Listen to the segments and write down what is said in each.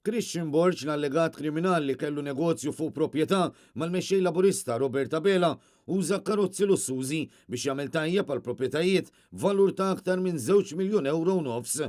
Christian Borg, l-allegat kriminal li kellu negozju fuq proprjetà mal-Mexxej Laburista Robert Abela, uża karozzi lussużi biex jagħmel tajjeb għal proprjetajiet b'valur ta' aktar minn żewġ miljun ewro u nofs.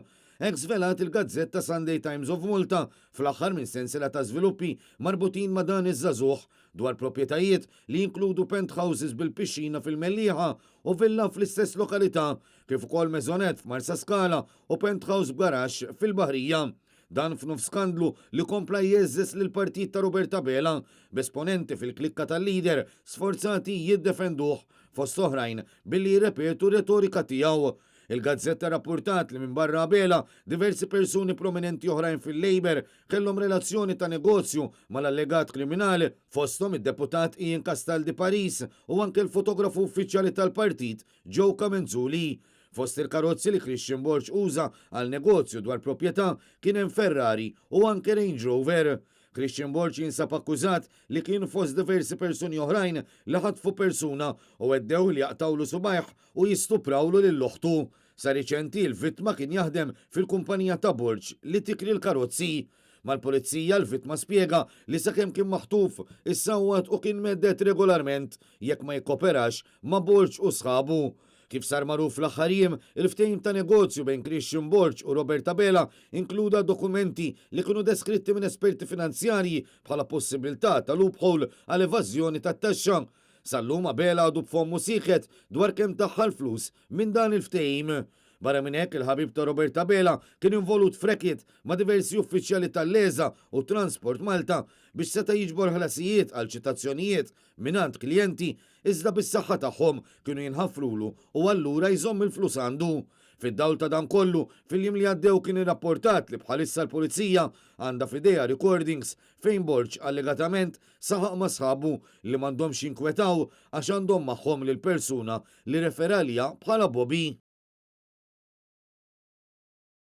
Hekk żvelat il-gazzetta Sunday Times of Malta fl-aħħar minn sensiela ta' żviluppi marbutin ma' dan iż-żagħżugħ dwar proprjetajiet li jinkludu penthouses bil-pixxina fil-Mellieħa u villa fl-istess lokalità, kif ukoll maisonette f'Marsaskala u penthouse b'garaxx fil-Baħrija. Dan f'nofs skandlu li kompla jgħeżżeż lill-partit ta' Robert Abela, b'esponenti fil-klikka tal-leader sforzati jiddefenduh, fost oħrajn billi jirrepetu r-retorika tiegħu. Il-gazzetta rrappurtat li minbarra Abela, diversi persuni prominenti oħrajn fil-Labour kellhom relazzjoni ta' negozju mal-allegat kriminal, fosthom id-deputat Ian Castaldi Paris u anke l-fotografu uffiċjali tal-partit Joe Camenzuli. Fost il-karozzi li Christian Borg uża għal negozju dwar proprjetà kien hemm Ferrari u anke Range Rover. Christian Borg jinsab akkużat li kien fost diversi persuni oħrajn li ħatfu persuna u għeddew li jaqtgħulu subgħajh u jistuprawlu lil oħtu. Sa riċenti l-vittma kien jaħdem fil-kumpanija ta' Borg li tikri l-karozzi. Mal-pulizija l-vittma spjega li sakemm kien maħtuf, issawwat u kien mhedded regolarment jekk ma jikkoperax ma' Borg u sħabu. Kif sar magħruf fl-aħħar jiem, il-ftehim ta' negozju bejn Christian Borg u Robert Abela inkluda dokumenti li kienu deskritti minn esperti finanzjarji bħala possibilità ta' loophole għal evażjoni tat-taxxa. Sal-lum Abela għadu b'fommu sieket dwar kemm daħħal flus minn dan il-ftehim. Barra minn hekk, il-ħabib ta' Robert Abela kien involut f'racket ma' diversi uffiċjali tal-LESA u Transport Malta biex seta' jiġbor ħlasijiet għal ċitazzjonijiet mingħand klijenti iżda bis-saħħa tagħhom kienu jinħafrulu u allura jżomm il-flus għandu. Fid-dawl ta' dan kollu, fil-jiem li għaddew kien irrapportat li bħalissa l-Pulizija għandha f'idejha recordings fejn Borg allegatament saħaq ma' sħabu li m'għandhomx jinkwetaw għax għandhom magħhom lill-persuna li refera għaliha bħala Bobby.